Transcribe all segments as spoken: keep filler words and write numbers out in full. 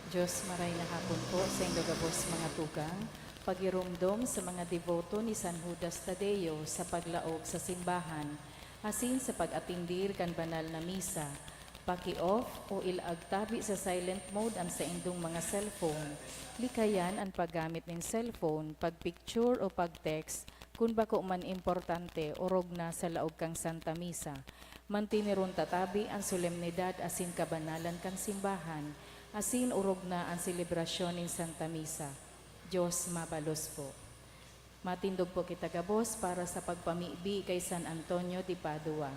Diyos, maray na hapon po sa indo gabos mga tugang, pagiromdom sa mga deboto ni San Judas Tadeo sa paglaog sa simbahan, asin sa pag-atindir kan banal na misa. Paki-off o ilaag tabi sa silent mode an saindong mga cellphone. Likayan an paggamit nin cellphone, pagpicture o pag-text kun bako man importante, orog na sa laog kan Santa Misa. Mantineron ta tabi an solemnidad asin kabanalan kan simbahan, asin orog na an selebrasyon nin Santa Misa. Diyos mabalos po. Matindog po kita gabos para sa pagpamibi kay San Antonio de Padua.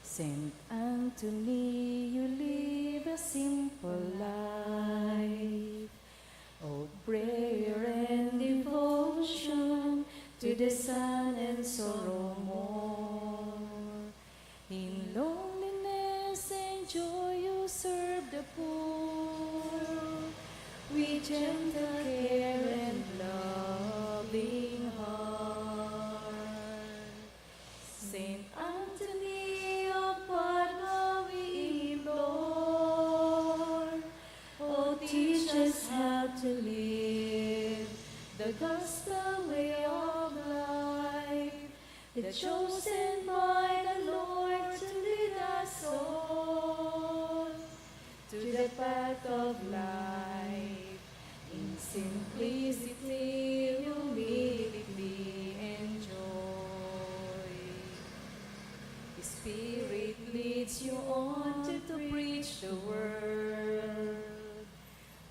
Saint Anthony, you live a simple life of prayer and devotion to the sun and sorrow more. In loneliness and joy you serve the poor with gentle care and loving heart. Saint Anthony of Padua, we implore, oh, teach us how to live the gospel way of life, the chosen by the Lord to lead us all to the path of life. In simplicity, humility, and joy, the Spirit leads you on to preach the word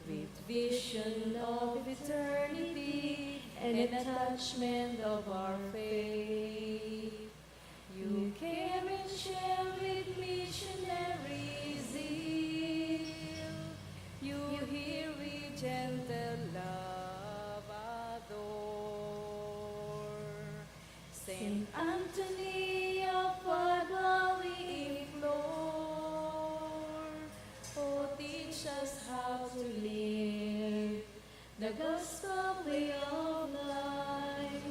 with vision of eternity and attachment of our faith. You care and share with missionary zeal. You hear with gentle love adore. Saint Anthony of Padua, we implore, oh, teach us how to live the gospel way of life,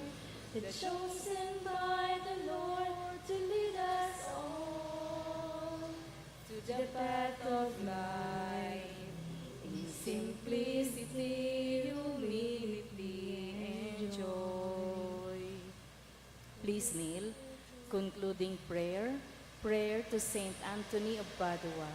the chosen by the Lord to lead us all to the path of life. In simplicity, humility, and joy. Please kneel. Concluding prayer. Prayer to Saint Anthony of Padua.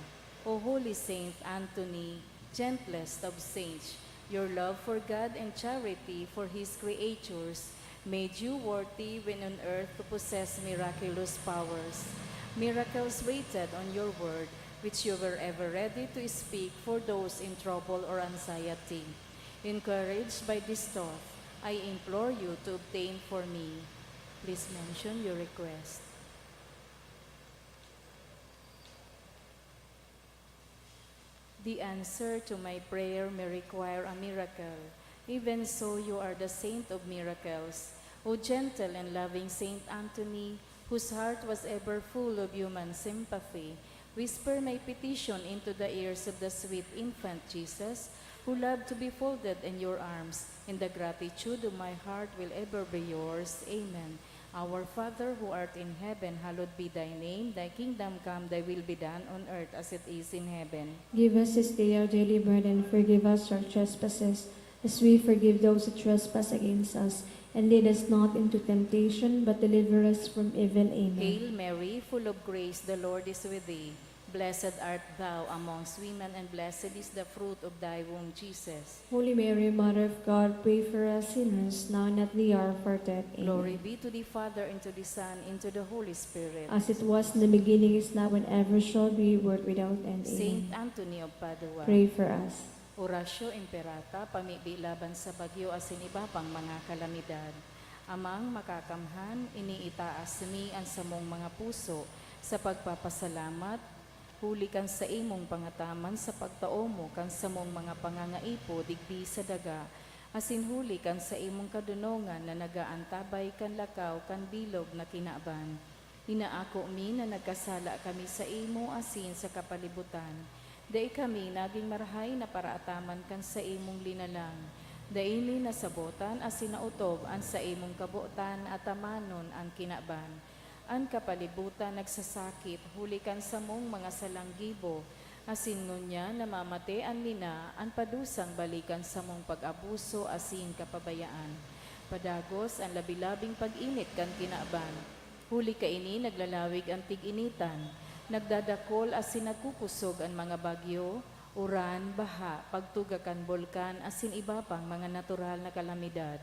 O Holy Saint Anthony, gentlest of saints, your love for God and charity for His creatures made you worthy when on earth to possess miraculous powers. Miracles waited on your word, which you were ever ready to speak for those in trouble or anxiety. Encouraged by this thought, I implore you to obtain for me. Please mention your request. The answer to my prayer may require a miracle. Even so, you are the saint of miracles. O gentle and loving Saint Anthony, whose heart was ever full of human sympathy, whisper my petition into the ears of the sweet infant Jesus, who loved to be folded in your arms, and the gratitude of my heart will ever be yours. Amen. Our Father who art in heaven, hallowed be thy name. Thy kingdom come, thy will be done on earth as it is in heaven. Give us this day our daily bread, and forgive us our trespasses, as we forgive those who trespass against us. And lead us not into temptation, but deliver us from evil. Amen. Hail Mary, full of grace, the Lord is with thee. Blessed art thou amongst women, and blessed is the fruit of thy womb, Jesus. Holy Mary, Mother of God, pray for us sinners, now and at the hour of our death. Amen. Glory be to the Father, and to the Son, and to the Holy Spirit. As it was in the beginning, is now, and ever shall be, world without end. Amen. Saint Anthony of Padua. Pray for us. Oratio Imperata, pamibi laban sa bagyo asin iba pang mga kalamidad. Amang Makakamhan, iniitaas mi an samong mga puso sa pagpapasalamat, huli kan saimong pangataman sa pagtao mo kan samong mga pangangaipo digdi sa daga, asin huli kan saimong kadonongan na nag-aantabay kan lakaw kan bilog na kinaban. Inaako mi na nagkasala kami saimo asin sa kapalibutan. Dai kami nagin marahay na paraataman kan saimong linalang. Dai mi nasabotan asin naotob an saimong kabotan atamanon an kinaban. An kapalibutan nagsasakit huli kan samong mga salang gibo, Asin ngunyan namamatean mi na an padusang balikan samong pag-abuso asin kapabayaan, padagos an labi-labing pag-init kan kinaban. Huli kaini naglalawig an tig-initan, nagdadakol asin nagkukusog an mga bagyo, uran, baha, pagtuga kan bulkan asin iba pang mga natural na kalamidad.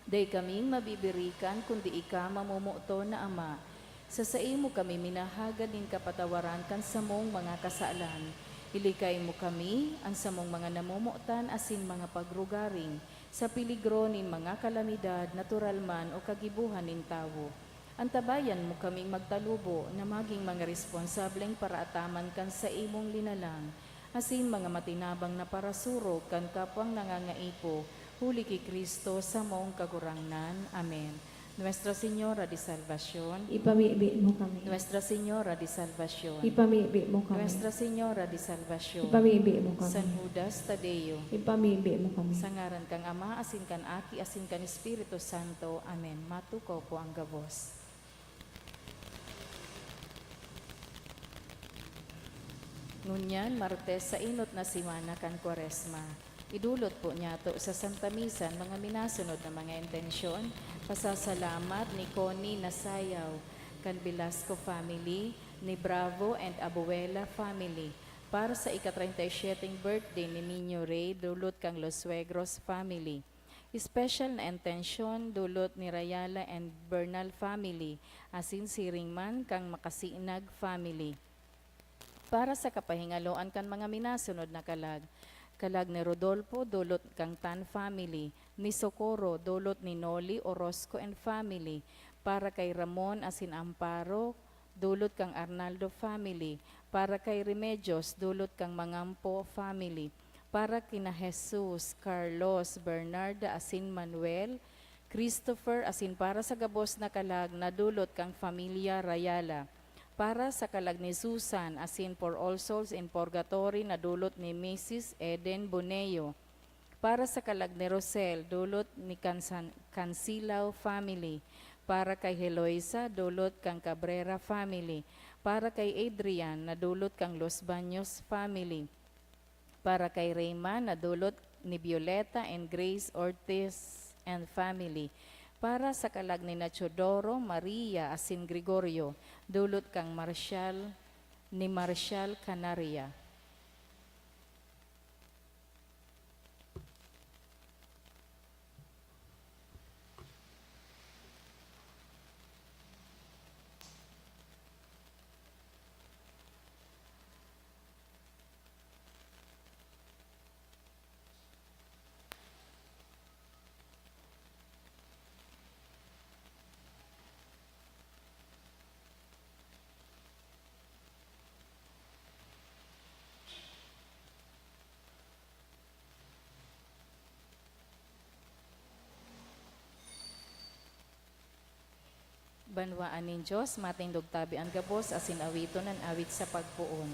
Dai kaming mabibirikan kundi ika mamomoton na Ama. Sa saimo kami minahagad nin kapatawaran kan samong mga kasalan. Ilikay mo kami, an samong mga namomotan asin mga pagrugaring, sa peligro nin mga kalamidad, natural man o kagibohan nin tawo. Antabayan mo kaming magtalubo na magin mga responsableng paraataman kan saimong linalang, asin mga matinabang na parasurog kan kapwang nangangaipo, huli ki Cristo, samong Kagurangnan. Amen. Nuestra Señora de Salvacion. Ipamibi mo kami. Nuestra Señora de Salvacion. Ipamibi mo kami. Nuestra Señora de Salvacion. Ipamibi mo kami. San Judas Tadeo. Ipamibi mo kami. Sa ngaran kan Ama, asin kan Aki, asin kan Espiritu Santo. Amen. Matukaw po ang gabos. Ngunyan, Martes sa enot na semana kan Kwaresma, idolot po niyato sa Santa Misa an mga minasunod na mga intensyon: pasasalamat ni Connie Nasayaw, kan Velasco family, ni Bravo and Abuela family, para sa ika-treinta y siete birthday ni Niño Rey, dulot kan Los Suegros family. Special na intensyon, dulot ni Rayala and Bernal family, asin siring man kan Makasinag family. Para sa kapahingaloan kan mga minasunod na kalag: kalag ni Rodolfo, dulot kan Tan family; ni Socorro, dulot ni Noli Orozco and family; para kay Ramon asin Amparo, dulot kan Arnaldo family; para kay Remedios, dulot kan Mangampo family; para kina Jesus, Carlos, Bernarda asin Manuel, Christopher, asin para sa gabos na kalag na dulot kan Familia Rayala; para sa kalag ni Susan, asin for all souls in purgatory na dulot ni Misis Eden Boneo; para sa kalag ni Rosel, dulot ni Cansan-, Cansilao family; para kay Heloisa, dulot kan Cabrera family; para kay Adrian, na dulot kan Los Baños family; para kay Reyman, na dulot ni Violeta and Grace Ortiz and family; para sa kalag ni Nachodoro, Maria asin Gregorio, dulot kan Marcial, ni Marcial Canaria. Banwaan nin Dios, matindog tabi an gabos asin awiton an awit sa pagpoon.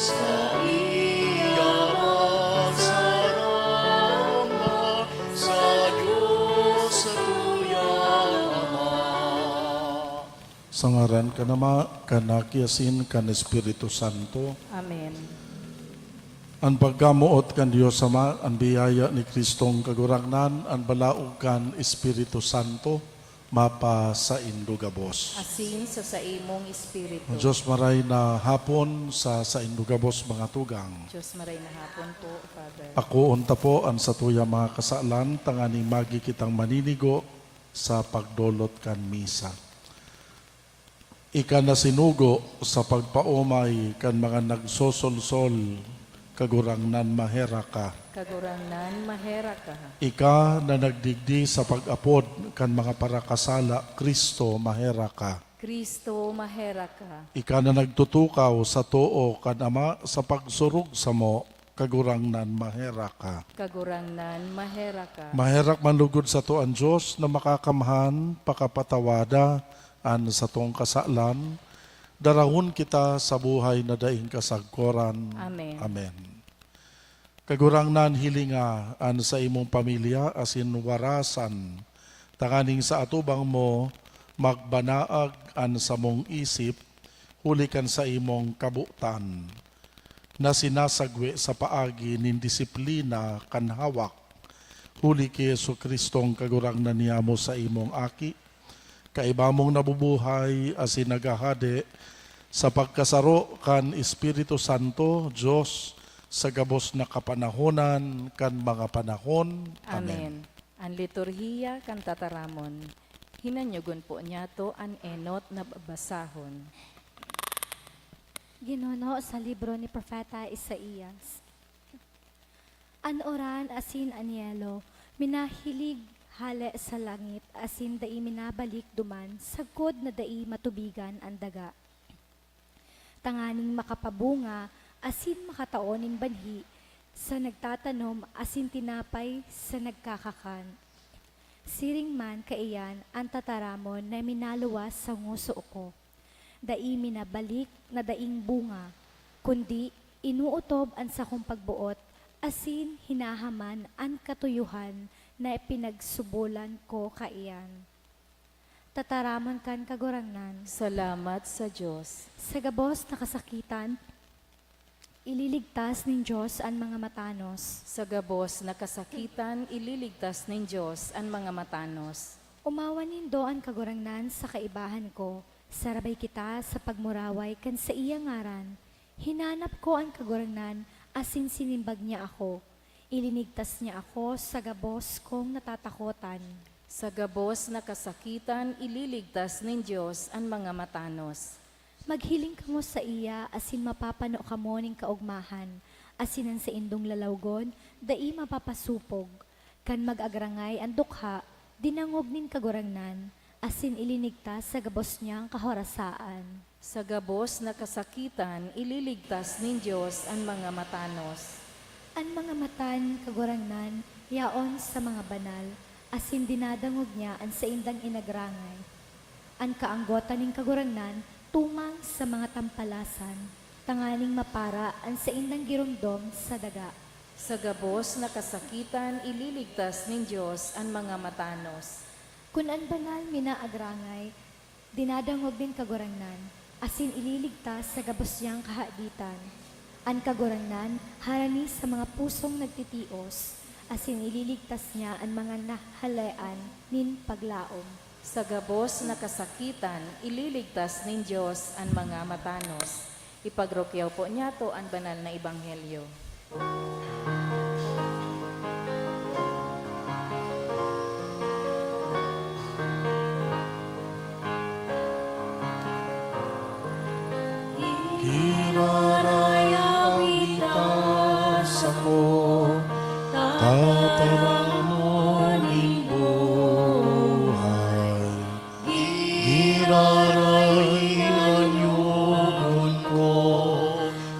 Saiya magsaramba sa Dios, satuyang Ama. Sa ngaran kan Ama, kan Aki, asin kan Espiritu Santo. Amen. An pagkamoot kan Dios Ama, an biyaya ni Cristong Kagurangnan, an balaog kan Espiritu Santo, mapasaindo gabos. Asin sa saimong espiritu. Dios, maray na hapon sa saindo gabos, mga tugang. Dios, maray na hapon po, Father. Pakoon ta po an satuyang mga kasalan tanganing magi kitang maninigo sa pagdolot kan misa. Ika na sinugo sa pagpaomay kan mga nagsosolsol, Kagurangnan, maheraka. Kagurangnan, maheraka. Ika na nagdigdi sa pag-apod kan mga parakasala, Cristo, maheraka. Cristo, maheraka. Ika na nagtutukaw sa too kan Ama sa pagsurog samo, Kagurangnan, maherak ka. Kagurangnan, maherak ka. Maherak man lugod sato an Dios na Makakamhan, pakapatawada an satong kasalan, darahon kita sa buhay na daing kasagkoran. Amen. Amen. Kagurangnan, hilinga an saimong pamilya asin warasan, tanganing sa atubang mo magbanaag an samong isip huli kan saimong kabotan, na sinasagwe sa paagi nin disiplina kan hawak. Huli ki Jesu-Cristong Kagurangnan niyamo, saimong Aki, kaiba mong nabubuhay asin naghahade sa pagkasaro kan Espiritu Santo, Dios, sa gabos na kapanahonan kan mga panahon. Amen. Amen. An liturhiya kan tataramon. Hinanyogon po niyato an enot na babasahon. Ginuno sa libro ni Propeta Isaias. An uran asin an yelo minahilig hale sa langit asin dai minabalik duman sagkod na dai matubigan an daga, tanganing makapabunga asin makatao nin banhi sa nagtatanom asin tinapay sa nagkakakan. Siring man kaiyan an tataramon na minaluwas sa ngoso ko. Dai minabalik na daing bunga, kundi inootob an sakong pagboot asin hinahaman an katuyohan na pinagsubolan ko kaiyan. Tataramon kan Kagurangnan. Salamat sa Dios. Sa gabos na kasakitan, ililigtas nin Dios an mga matanos. Sa gabos na kasakitan, ililigtas nin Dios an mga matanos. Omawan nindo an Kagurangnan sa kaibahan ko, sarabay kita sa pagmuraway kan saiyang ngaran. Hinanap ko an Kagurangnan asin sinimbag niya ako. Ilinigtas niya ako sa gabos kong natatakotan. Sa gabos na kasakitan, ililigtas nin Dios an mga matanos. Maghiling kamo saiya asin mapapano kamo nin kaogmahan, asin an saindong lalawgon dai mapapasopog. Kan mag-agrangay an dukha, dinangog nin Kagurangnan, asin ilinigtas sa gabos niyang kahorasaan. Sa gabos na kasakitan, ililigtas nin Dios an mga matanos. An mga mata nin Kagurangnan yaon sa mga banal, asin dinadangog niya an saindang inagrangay. An kaanggotan nin Kagurangnan tumang sa mga tampalasan, tanganing mapara an saindang giromdom sa daga. Sa gabos na kasakitan, ililigtas nin Dios an mga matanos. Kun an banal minaagrangay, dinadangog nin Kagurangnan, asin ililigtas sa gabos niyang kahaditan. An Kagurangnan harani sa mga pusong nagtitios, asin ililigtas niya an mga nahalean nin paglaom. Sa gabos na kasakitan, ililigtas nin Dios an mga matanos. Ipagrukyaw po niyato an banal na ebanghelyo. Giraray awit ta sako, Tataramon nin buhay. Giraray na nyogon ko,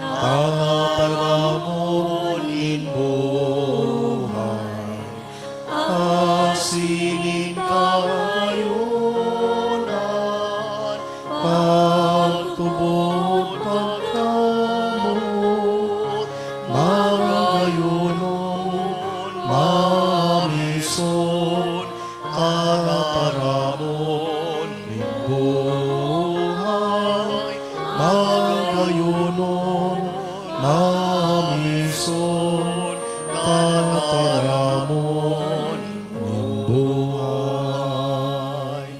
Tataramon nin buhay. Asin nin karayonan, pagtubod, pagkamot, magayonon, mamison, tataramon nin buhay, magayonon, mamison, tataramon nin buhay.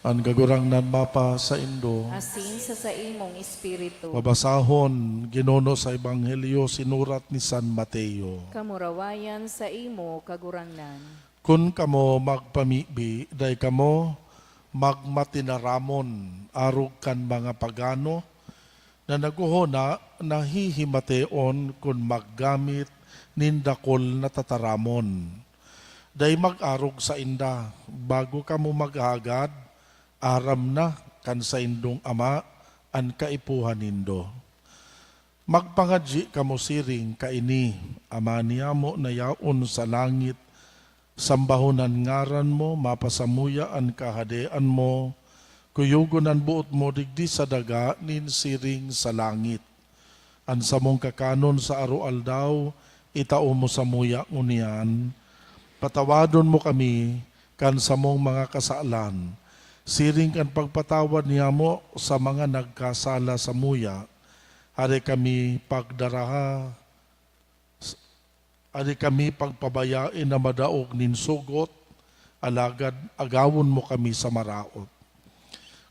An Kagurangnan mapasaindo. Asin sa saimong espiritu. Babasahon, Ginuno, sa Ebanghelyo sinurat ni San Mateo. Kamurawayan saimo, Kagurangnan. Kun kamo magpamibi, dai kamo magmatinaramon arog kan mga pagano, na naghohona na hihimateon kun maggamit nin dakul na tataramon. Dai mag-arog sainda, bago kamo maghagad, aram na kan saindong Ama an kaipuhan nindo. Magpangadyi kamo siring kaini, Ama niyamo na yaon sa langit, sambahon an ngaran mo, mapasamuya an kahadean mo, kuyogon an boot mo digdi sa daga nin siring sa langit. An samong kakanon sa aroaldaw, itao mo samuya ngunyan. Patawadon mo kami kan samong mga kasalan, siring kan pagpatawad niyamo sa mga nagkasala samuya. Hade kami pagdaraha, hade kami pagpabayae na madaog nin sugot, alagad agawon mo kami sa maraot.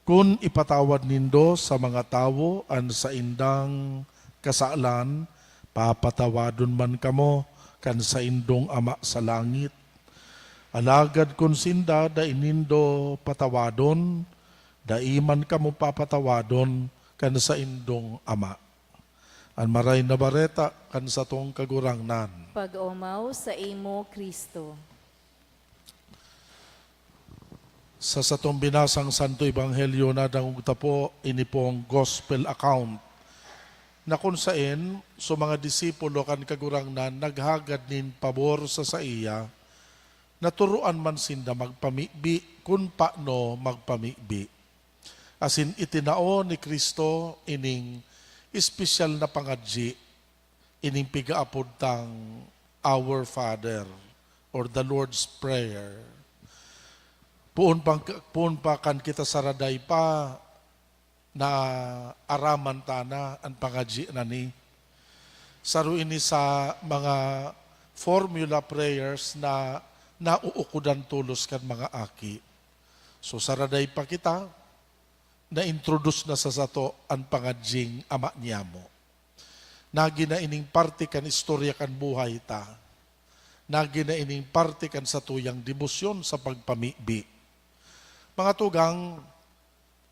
Kun ipatawad nindo sa mga tawo an saindang kasalan, papatawadon man kamo kan saindong Ama sa langit. Alagad kun sinda dai nindo patawadon, dai man kamo papatawadon kan saindong Ama. An Maray na Bareta kan satong Kagurangnan. Pag-omaw saimo, Cristo. Sa satong binasang Santo Ebanghelyo, nadangog ta po ini pong gospel account na kun saen so mga disipulo kan Kagurangnan naghagad nin pabor sa saiya, naturoan man sinda magpamibi kun paano magpamibi. Asin itinao ni Cristo ining espesyal na pangadyi, ining pigaapod tang Our Father or the Lord's Prayer. Poon pa, poon pa kan kita saraday pa, naaraman ta na an pangadyi na ni. Saro ini sa mga formula prayers na nauukodan tolos kan mga aki. So, saraday pa kita, na-introduce na sa sato an pangadying Ama niyamo. Nagin na ining parte kan istorya kan buhay ta. Nagin na ining parte kan satuyang debosyon sa pagpamibi. Mga tugang,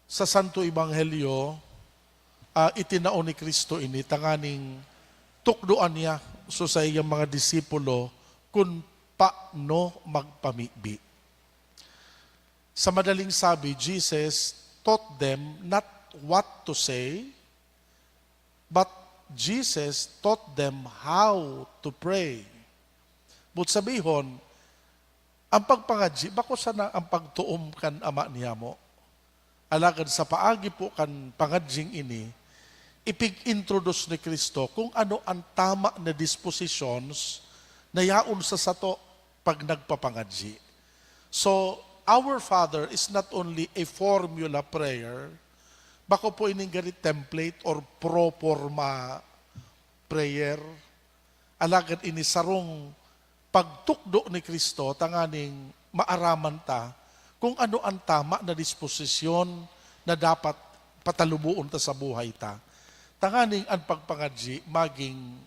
sa Santo Ebanghelyo, ah, itinao ni Cristo ini tanganing tukdoan niya so saiyang mga disipulo kun paano magpamibi. Sa madaling sabi, Jesus taught them not what to say, but Jesus taught them how to pray. But sabihon, ang pagpangadyi, bako sana ang pagtuom kan Ama niyamo. Alagad sa paagi po kan pangadying ini, ipig-introduce ni Cristo kung ano ang tama na dispositions na yaon sa sato pag nagpapangadyi. So, Our Father is not only a formula prayer, bako po ining gari template or pro forma prayer, alagad ini sarong pagtukdo ni Cristo tanganing maaraman ta kung ano ang tama na disposisyon na dapat pataluboon ta sa buhay ta, tanganing an pagpangadyi maging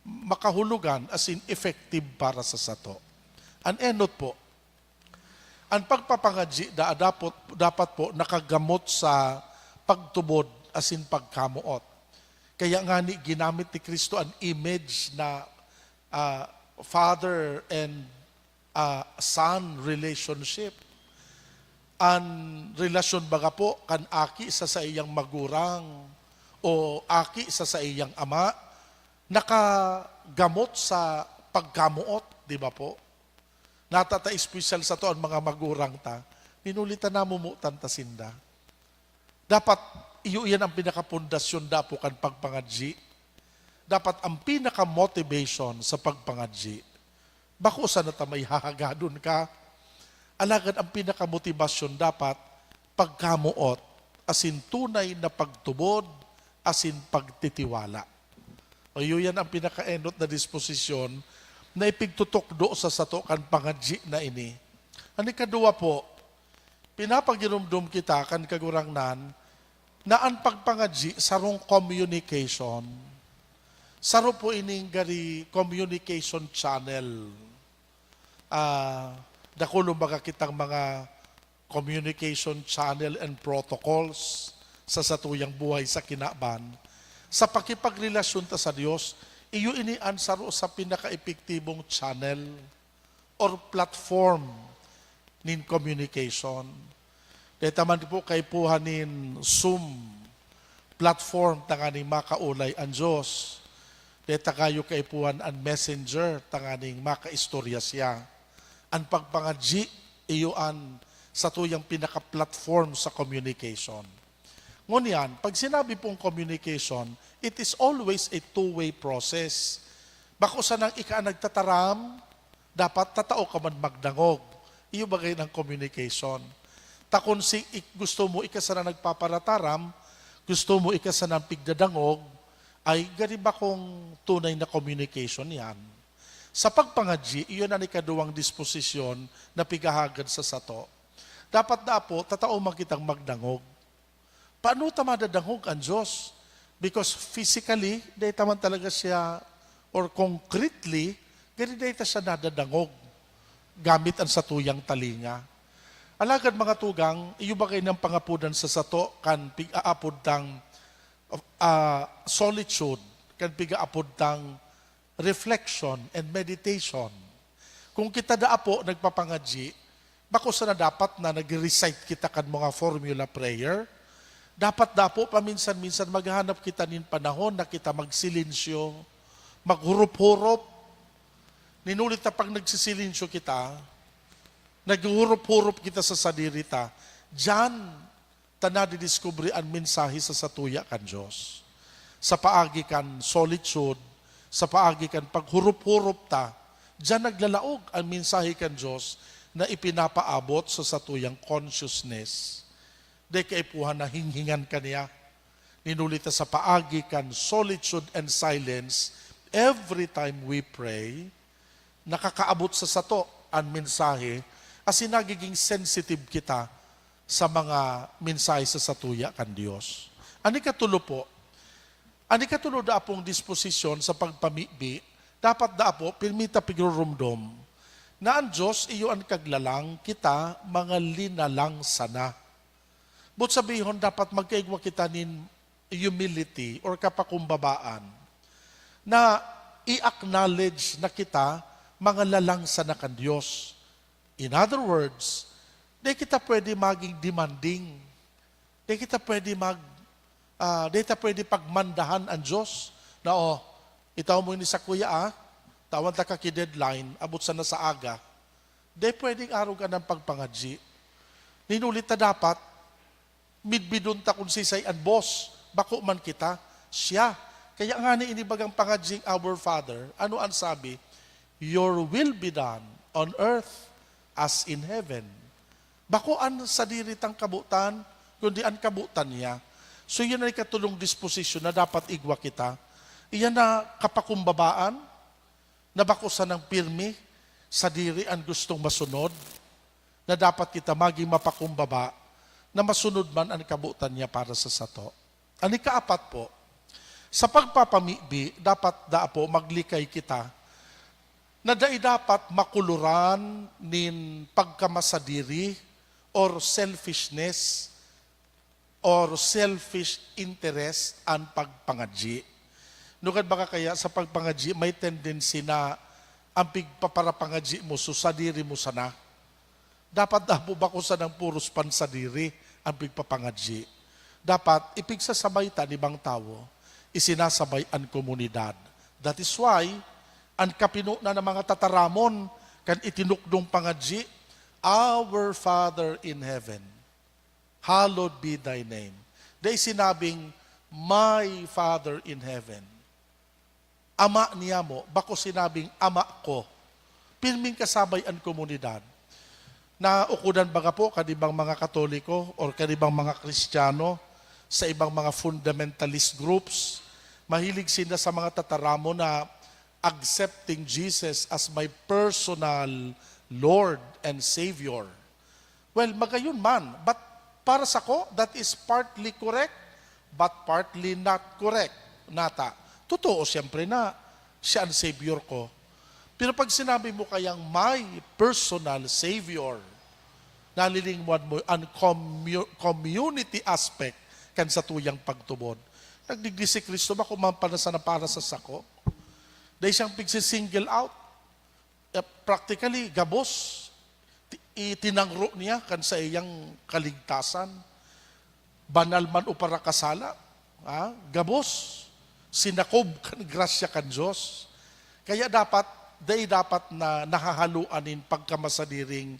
makahulugan, asin effective para sa sato. An enot po, an pagpapangadyi da-, dapot, dapat po nakagamot sa pagtubod asin pagkamoot. Kaya ngani ginamit ni Cristo an image na, ah, father and, ah, son relationship. An relasyon baga po kan aki sa saiyang magurang o aki sa saiyang ama, nakagamot sa pagkamoot, di ba po? Natata espesyal sato an mga magurang ta, minuli ta namomotan ta sinda. Dapat iyo iyan ang pinakapundasyon dapo kan pagpangadyi. Dapat ang pinaka-motivation sa pagpangadyi, bako sana ta may hahagadon ka. Alagad ang pinaka-motivasyon dapat pagkamoot, asin tunay na pagtubod, asin pagtitiwala. O, iyo yan ang pinakaenot na disposisyon na ipigtutukdo sa sato kan pangadyi na ini. An ikaduwa po, pinapagiromdom kita kan Kagurangnan na an pagpangadyi sarong communication. Saro po ining gari communication channel. Ah, dakulon baga kitang mga communication channel and protocols sa satuyang buhay sa kinaban. Sa pakipagrelasyon ta sa Dios, iyo ini an saro sa pinakaepektibong channel or platform nin communication. Dai ta man po kaipuhan nin Zoom platform tanganing makaolay an Dios. Dai ta kayo kaipuhan an messenger tanganing makaistorya siya. An pagpangadyi, iyo an satuyang pinaka-platform sa communication. Ngunyan, pag sinabi pong communication, it is always a two-way process. Bako sanang ika an nagtataram, dapat tatao ka man magdangog. Iyo bagay ng communication. Ta kun si, ik-, gusto mo ika sana nagpaparataram, gusto mo ika sana pigdadangog, ay gari bakong tunay na communication yan. Sa pagpangadyi, iyon an ikaduwang disposisyon na pigahagad sa sato. Dapat dapo, tatao man kitang magdangog. Paano ta madadangog an Dios? Because physically, dai ta man talaga siya, or concretely, gari dai ta siya nadadangog gamit an satuyang talinga. Alagad, mga tugang, iyo bagay nang pangapodan sa sato kan pig-aapod tang, ah, solitude, kan pig-aapod tang reflection and meditation. Kung kita daa po nagpapangadyi, bako sana dapat na nag-recite kita kan mga formula prayer. Dapat daa po paminsan-minsan maghanap kita nin panahon na kita magsilensyo, maghurup-hurup. Ninuli ta pag nagsisilensyo kita, naghuhurup-hurup kita sa sadiri ta. Diyan ta nadidiskubre an mensahe sa satuya kan Dios. Sa paagi kan solitude, sa paagi kan paghurup-hurup ta, diyan naglalaog an mensahe kan Dios na ipinapaabot sa satuyang consciousness. Dai kaipuhan na hinghingan ka niya. Ninuli ta sa paagi kan solitude and silence, every time we pray, nakakaabot sa sato an mensahe, asin nagiging sensitive kita sa mga mensahe sa satuya kan Dios. An ikatulo po, an ikatulo daa pong disposisyon sa pagpamibi, dapat daa po pirmi ta pigrurumdom na an Dios iyo an kaglalang, kita mga linalang sana. Boot sabihon, dapat magkaigwa kita nin humility or kapakumbabaan na i-acknowledge na kita mga lalang sana kan Dios. In other words, di kita pwede maging demanding. Di kita pwede mag, ah, di ta pwede pagmandahan an Dios na, "Oh, itaw mo ini sakuya, ah. Tawan ta ka ki deadline, abot sana sa aga." Di pwedeng arog an pagpangadyi. Ninuli ta dapat midbidon ta kun siisay an boss, bako man kita, siya. Kaya ngani ini bagang pangadying Our Father, ano an sabi? "Your will be done on earth as in heaven." Bako an sadiri tang kabotan, kundi an kabotan niya. So, yun an ikatulong disposisyon na dapat igwa kita. Iyan na kapakumbabaan, na bako sanang pirmi, sadiri an gustong masunod, na dapat kita magin mapakumbaba, na masunod man an kabotan niya para sa sato. An ikaapat po, sa pagpapamibi, dapat daa po maglikay kita na dai dapat makuloran nin pagkamasadiri or selfishness or selfish interest an pagpangadyi. Nugad baka kaya sa pagpangadyi, may tendency na an pigpaparapangadyi mo, so sadiri mo sana. Dapat daa po bako sanang puros pansadiri an pigpapangadyi. Dapat ipigsasabay ta an ibang tawo, isinasabay an komunidad. That is why, an kapinonan na mga tataramon kan itinukdong pangadyi, "Our Father in Heaven, hallowed be thy name." Dai sinabing, "My Father in Heaven." Ama niyamo, bako sinabing, "Ama ko." Pirming kasabay an komunidad. Naukodan baga po kan ibang mga Katoliko or kan ibang mga Kristiyano sa ibang mga fundamentalist groups, mahilig sinda sa mga tataramon na accepting Jesus as my personal Lord and Savior. Well, magayon man, but para sako, that is partly correct, but partly not correct. Nata, totoo, siyempre, na siya an Savior ko. Pero pag sinabi mo kayang my personal Savior, nalilingwan mo an commu-, community aspect kan satuyang pagtubod. Nagdigdi si Cristo, bako man pala sana para sa sako. Dai siyang pigsi-single out. Eh, practically, gabos. Ti-, itinangro niya kan saiyang kaligtasan. Banal man o parakasala. ah, gabos, sinakob kan grasya kan Dios. Kaya dapat, dai dapat na nahahaloan nin pagkamasadiring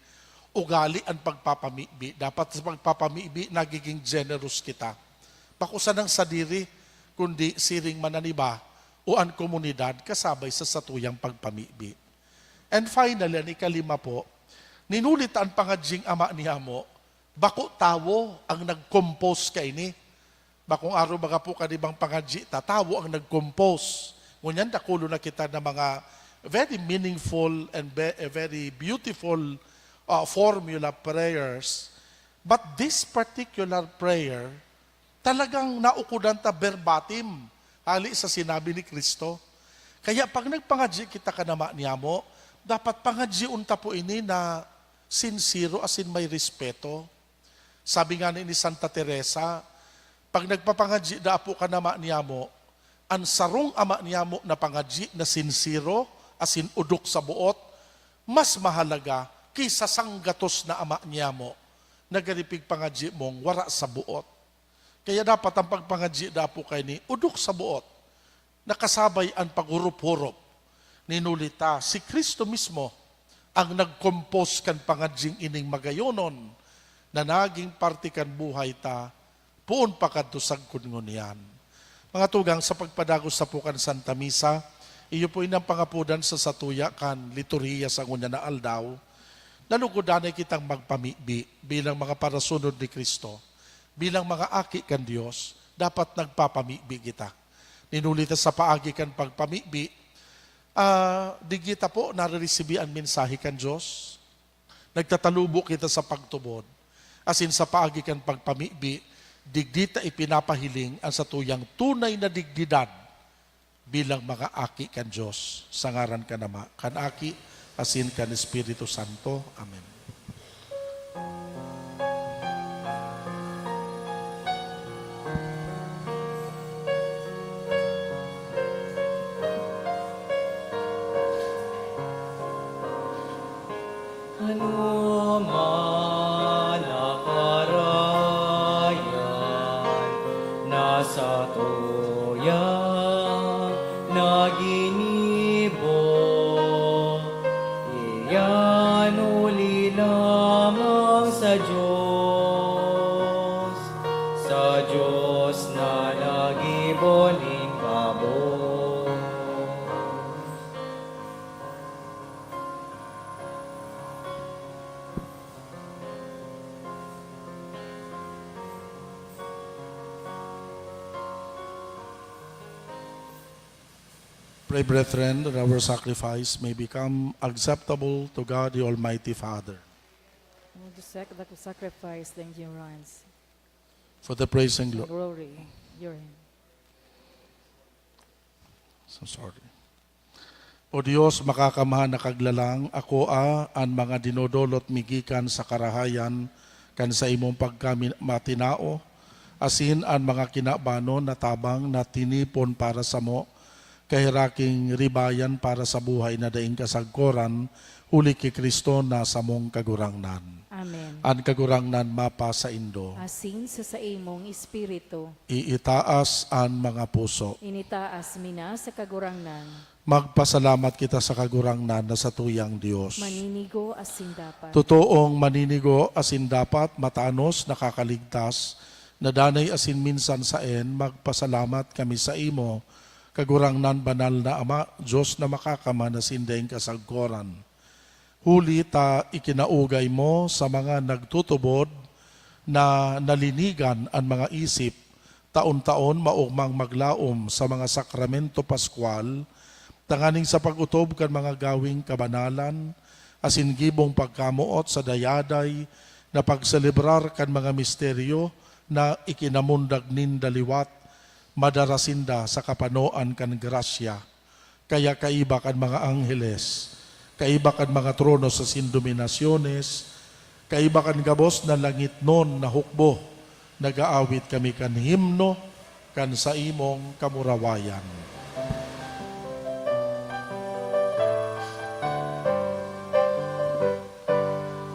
ugali an pagpapamibi. Dapat sa pagpapamibi, nagiging generous kita. Bako sanang sadiri, kundi siring man an iba o an komunidad kasabay sa satuyang pagpamibi. And finally, an ikalima po, ninuli ta an pangadying Ama niyamo, bako tawo ang nag-compose kaini. Bakong arog baga po kan ibang pangadyi ta, tawo ang nag-compose. Ngunyan, dakolo na kita na mga very meaningful and be-, a very beautiful, ah, formula prayers. But this particular prayer, talagang naukodan ta verbatim, hali sa sinabi ni Cristo. Kaya pag nagpangadyi kita kan Ama niyamo, dapat pangadyion ta po ini na sinsero asin may respeto. Sabi ngani ni Santa Teresa, "Pag nagpapangadyi daa po kan Ama niyamo, an sarong Ama niyamo na pangadyi na sinsero asin odok sa boot, mas mahalaga ki sa sanggatos na Ama niyamo na gari pigpangadyi mong wara sa boot." Kaya dapat an pagpangadyi daa po kaini odok sa boot, nakasabay an paghurup-hurup. Ninuli ta, si Cristo mismo ang nag-compose kan pangadying ining magayonon na naging parte kan buhay ta, poon pa kadto sagkod ngunyan. Mga tugang, sa pagpadagos sa po kan Santa Misa, iyo po inang pangapodan sa satuya kan liturhiya sa ngunyan na aldaw, nalugod danay kitang magpamibi bilang mga parasunod ni Cristo, bilang mga aki kan Dios, dapat nagpapamibi kita. Ninuli ta sa paagi kan pagpamibi, ah, digdi ta po nariresibi an mensahe kan Dios. Nagtatalubo kita sa pagtubod. Asin sa paagi kan pagpamibi, digdi ta ipinapahiling an satuyang tunay na dignidad bilang mga aki kan Dios. Sa ngaran kan Ama, kan Aki, asin kan Espiritu Santo. Amen. Ano man nakarayan na satuya na ginibo, iyan huli lamang sa Dios, sa Dios na naggibo nin gabos. Pray, brethren, that our sacrifice may become acceptable to God, the Almighty Father. We'll just sec-, the sacrifice, thank you, Rans. For the praise and glo- Glory, your hand. So sorry. O Dios, makakamhan na kaglalang, akoa an mga dinodolot mi gikan sa karahayan kan saimong pagkami-, matinao, asin an mga kinabanon na tabang na tinipon para samo, kaheraking ribayan para sa buhay na daing kasagkoran, huli ki Cristo na samong Kagurangnan. Amen. An Kagurangnan mapasaindo. Asin sa saimong espiritu. Iitaas an mga puso. Initaas mi na sa Kagurangnan. Magpasalamat kita sa Kagurangnan na satuyang Dios. Maninigo asin dapat. Totoong maninigo asin dapat, matanos, nakakaligtas, na danay asin minsan saen, magpasalamat kami saimo, Kagurangnan, banal na Ama, Dios na makakamhan asin daing kasagkoran. Huli ta ikinaugay mo sa mga nagtutubod na nalinigan an mga isip, taon-taon maogmang maglaom sa mga sakramento paskwal, tanganing sa pag-otob kan mga gaweng kabanalan asin gibong pagkamoot sa dayaday na pagselebrar kan mga misteryo na ikinamundag ninda liwat, madara sinda sa kapanoan kan grasya. Kaya kaiba kan mga angheles, kaiba kan mga trono sa sin dominasiones, kaiba kan gabos na langitnon na hukbo, nag-aawit kami kan himno kan saimong kamurawayan.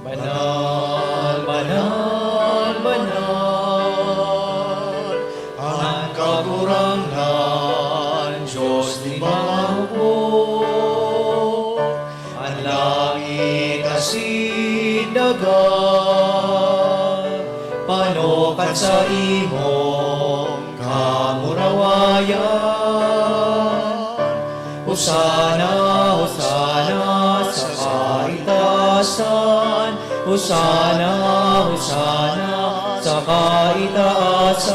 Banal, banal, banal, an Ano kan saimong kamurawayan? Hosana, Hosana sa kaitaasan. Hosana, Hosana sa kaitaasan.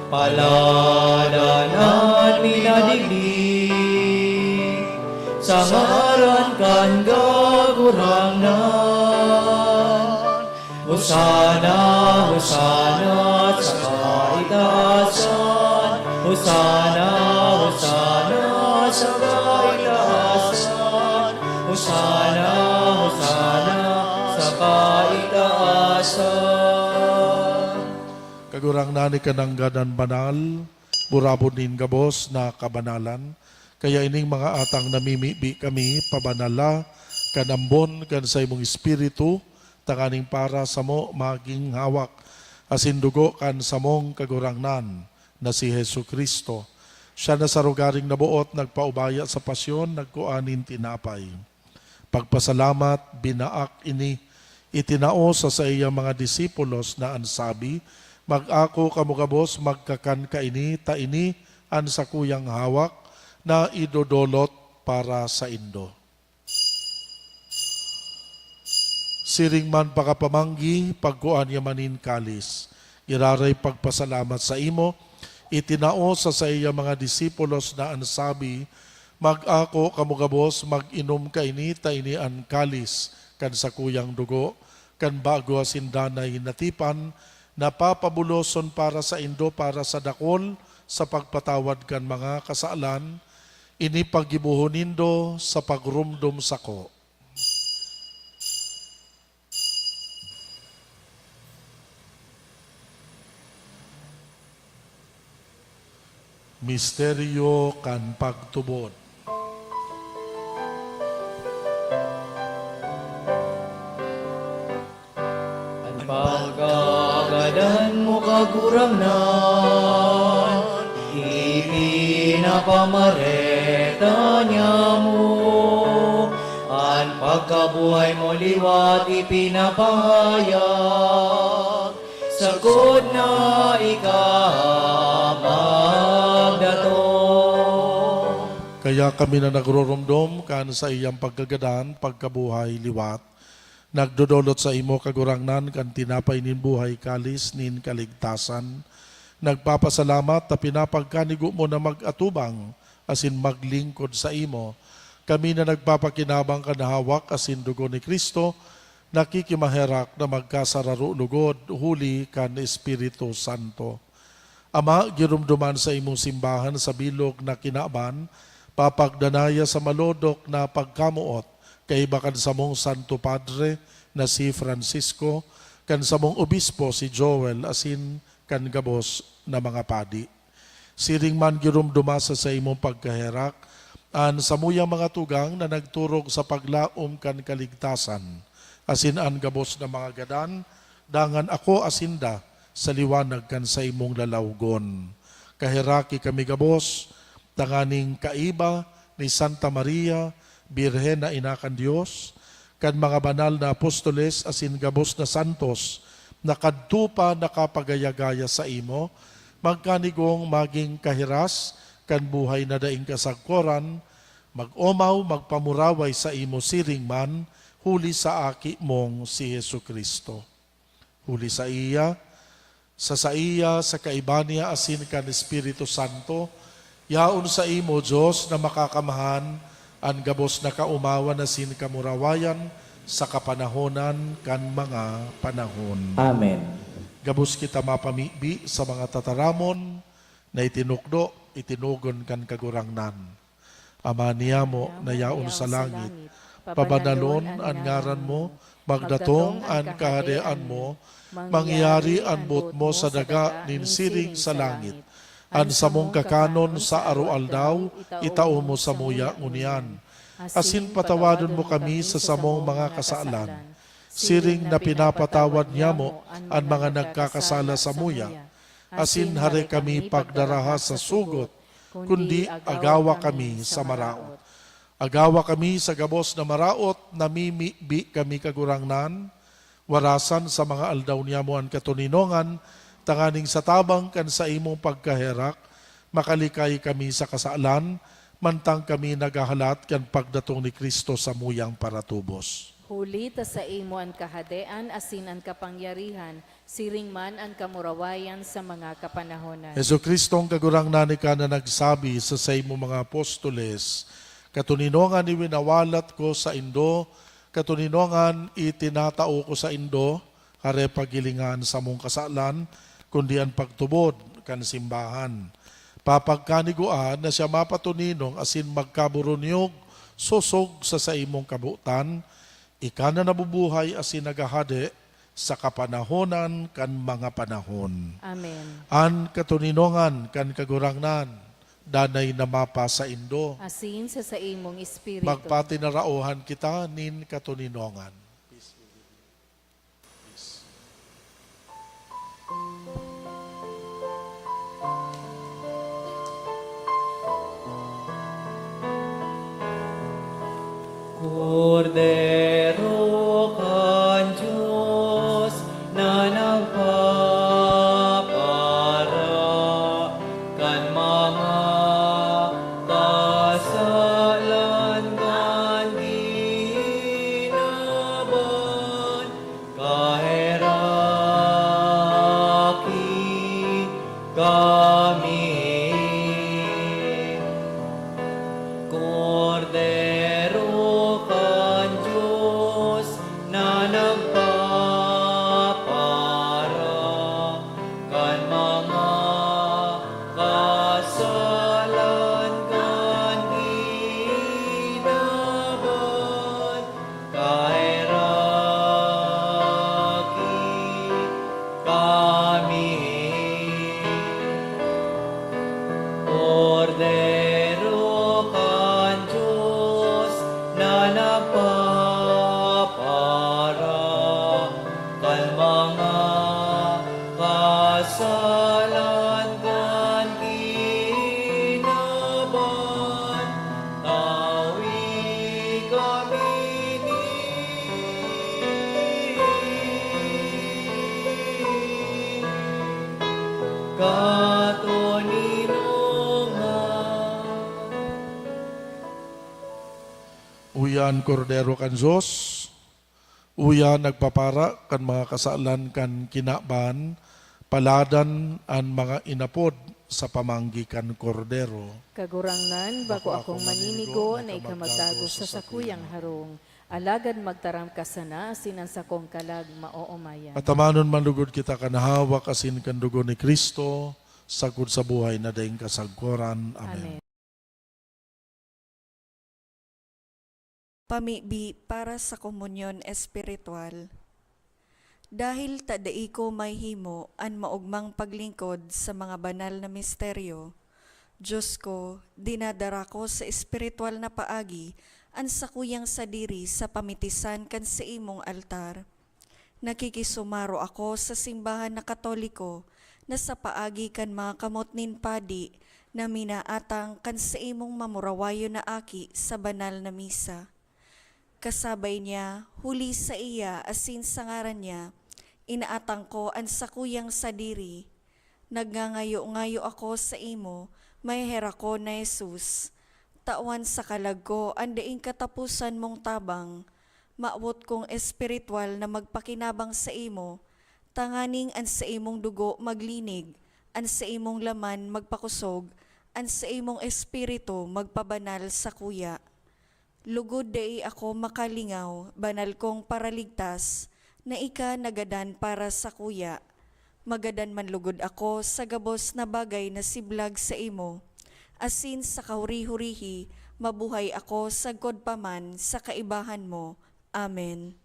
Paladan an minadigdi sa ngaran kan Kagurangnan. Hosana, Hosana sa kaitaasan. Hosana, Hosana sa kaitaasan. Hosana, Hosana sa kaitaasan. Kagurangnan, ika nanggad an banal, burabod nin gabos na kabanalan. Kaya ining mga atang namimibi kami, pabanala kan ambon kan saimong Espiritu, tanganing para samo magin hawak asin dugo kan samong Kagurangnan na si Jesu-Cristo. Siya na sa rogaring naboot nagpaubaya sa pasyon, nagkua nin tinapay. Pagpasalamat, binaak ini, itinao sa saiyang mga disipulos na an sabi, "Mag-ako kamo gabos, magkakan kaini, ta ini an sakuyang hawak na idodolot para saindo." Siring man pakapamanggi, pagkua niya man nin kalis, giraray pagpasalamat saimo, itinao sa saiyang mga disipulos na an sabi, "Mag-ako kamo gabos, mag-inom kaini, ta ini an kalis kan sakuyang dugo kan bago asin danay na tipan, na papabuloson para saindo, para sa dakul, sa pagpatawad kan mga kasalan. Ini paggibohon nindo sa pagromdom sako." Misteryo kan pagtubod. An pagkagadan mo, Kagurangnan, ipinapamareta niamo. An pagkabuhay mo liwat ipinapahayag, sagkod na ika magdatong. Kaya kami na nagroromdom kan saiyang pagkagadan, pagkabuhay liwat, nagdodolot saimo, Kagurangnan, kan tinapay nin buhay, kalis nin kaligtasan. Nagpapasalamat ta pinapagkanigo mo na mag-atubang asin maglingkod saimo. Kami na nagpapakinabang kan hawak asin dugo ni Cristo, nakikimaherak na magkasararo lugod huli kan Espiritu Santo. Ama, giromdoman sa imong simbahan sa bilog na kinaban, papagdanaya sa malodok na pagkamoot, kaiba kan samong Santo Padre na si Francisco, kan samong obispo si Joel, asin kan gabos na mga padi. Siring man giromdoma sa saimong pagkaherak an samuyang mga tugang na nagturog sa paglaom kan kaligtasan, asin an gabos na mga gadan, dangan akoa sinda sa liwanag kan saimong lalawgon. Kaheraki kami gabos, tanganing kaiba ni Santa Maria, Birhen na Ina kan Dios, kan mga banal na apostoles asin gabos na santos na kadto pa nakapagaya-gaya saimo, magkanigong magin kahiras kan buhay na daing kasagkoran, mag-omaw, magpamuraway saimo siring man, huli sa Aki mong si Jesu-Cristo. Huli saiya, sa saiya, sa kaiba niya, asin kan Espiritu Santo, yaon saimo, Dios na Makakamhan, an gabos na kaomawan asin kamurawayan sa kapanahonan kan mga panahon. Amen. Gabos kita mapamibi sa mga tataramon na itinukdo, itinugon kan Kagurangnan. Ama niyamo na yaon sa langit, pabanalon an ngaran mo, magdatong an kahadean mo, mangyari an boot mo sa daga nin siring sa langit. An samong kakanon sa aroaldaw, itao mo samuya ngunyan. Asin patawadon mo kami sa samong mga kasalan, siring na pinapatawad niyamo an mga nagkakasala samuya. Asin hare kami pagdaraha sa sugot, kundi agawa kami sa maraot. Agawa kami sa gabos na maraot, namimibi kami, Kagurangnan, Warasan sa mga aldaw niyamo an katoninongan, tanganing sa tabang kan saimong pagkaherak, makalikay kami sa kasalan, mantang kami naghahalat kan pagdatong ni Cristo samuyang paratubos. Huli ta saimo an kahadean asin an kapangyarihan, siring man an kamurawayan sa mga kapanahonan. Jesu-Cristong Kagurangnan, ika na nagsabi sa saimong mga apostoles, "Katoninongan iwinawalat ko saindo, katoninongan itinatao ko saindo, hare paghilinga an samong kasalan, kundi an pagtubod kan simbahan." Papagkanigua na siya mapatoninong asin magkaburunyog sosog sa saimong kabotan, ika na nabubuhay asin naghahade sa kapanahonan kan mga panahon. Amen. An katoninongan kan Kagurangnan danay na mapasaindo. Asin sa saimong espiritu. Magpatinaraohan kita nin katoninongan. Kordero kan Dios na nagpapara kan mga kasalan kan kinaban, kaheraki kami. Kordero kan Dios na nagpapara kan mga kasalan kan kinaban, kaheraki kami. Kordero kan Dios na nagpapara kan mga kasalan kan kinaban, tawi kami nin katoninongan. Uya an Kordero kan Dios, uya nagpapara kan mga kasalan kan kinaban, paladan an mga inapod sa pamanggi kan Kordero. Kagurangnan, bako akong maninigo na ika magdagos sa sakuyang harong, alagad magtaram ka sana asin an sakong kalag maoomayan. Patamanon man lugod kita kan hawak asin kan dugo ni Cristo, sagkod sa buhay na daing kasagkoran. Amen. Amen. Pamibi para sa komunyon espiritual. Dahil ta dai ko mahihimo an maogmang paglingkod sa mga banal na misteryo, Dios ko, dinadara ko sa espiritual na paagi an sakuyang sadiri sa pamitisan kan saimong altar. Nakikisumaro ako sa simbahan na Katoliko na sa paagi kan mga kamot nin padi na minaatang kan saimong mamurawayon na aki sa banal na misa. Kasabay niya, huli saiya asin sa ngaran niya, inaatang ko an sakuyang sadiri. Nagngangayo-ngayo ako saimo, maheherak ko na Jesus, tawan sa kalag ko an daing kataposan mong tabang. Mawot kong espiritual na magpakinabang saimo, tanganing an saimong dugo maglinig, an saimong laman magpakosog, an saimong espiritu magpabanal sakuya. Lugod dai ako makalingaw, banal kong Paraligtas, na ika nagadan para sakuya. Magadan man lugod ako sa gabos na bagay na siblag saimo, asin sa kahuri-hurihi mabuhay ako sagkod pa man sa kaibahan mo. Amen.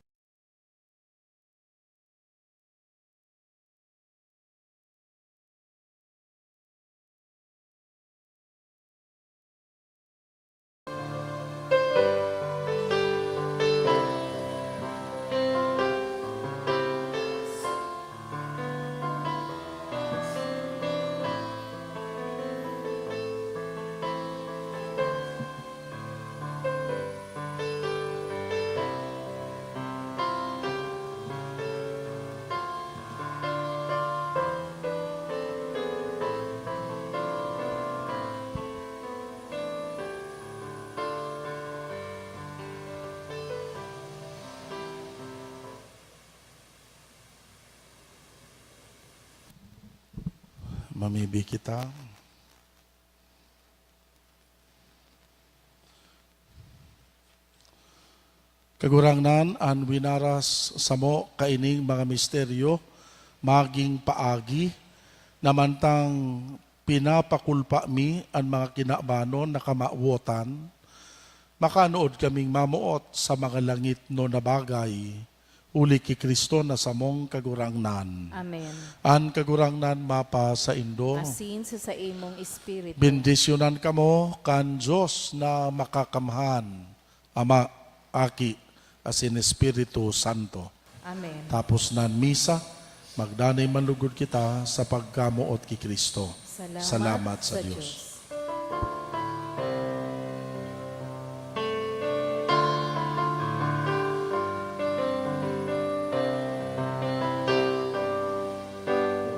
Mamibi kita. Kagurangnan, an winaras samo kaining mga misteryo magin paagi, na mantang pinapakulpa mi an mga kinabanon na kamawotan, makanood kaming mamoot sa mga langitnon na bagay, huli ki Cristo na samong Kagurangnan. Amen. An Kagurangnan mapasaindo. Asin sa saimong espiritu. Bendisyonan kamo kan Dios na Makakamhan, Ama, Aki, asin Espiritu Santo. Amen. Tapos na an misa, magdanay man lugod kita sa pagkamoot ki Cristo. Salamat Salamat sa sa Dios. Dios.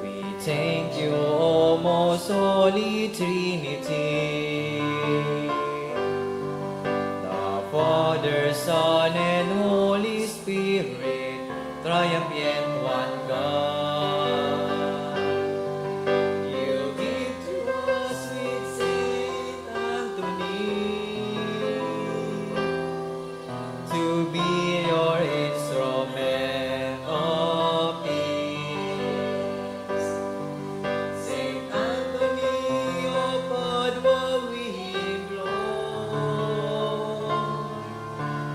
We thank you, O most holy Trinity, the Father, Son, and Holy Spirit, triumphant one God. You give to us with Saint Anthony to be your instrument of peace. Saint Anthony of Padua, we implore,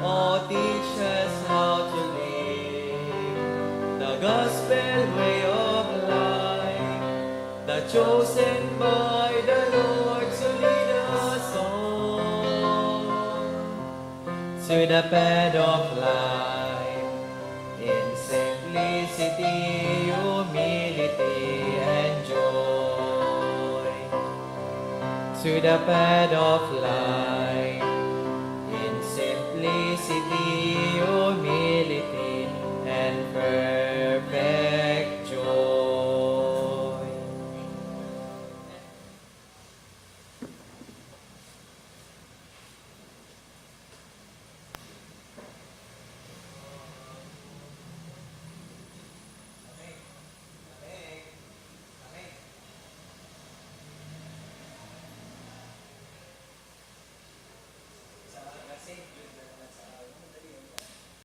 oh, teach us how to live the gospel way of life, the chosen by the Lord to lead us on to the path of life, in simplicity, humility, and joy. To the path of life, in simplicity, humility, and perfect joy.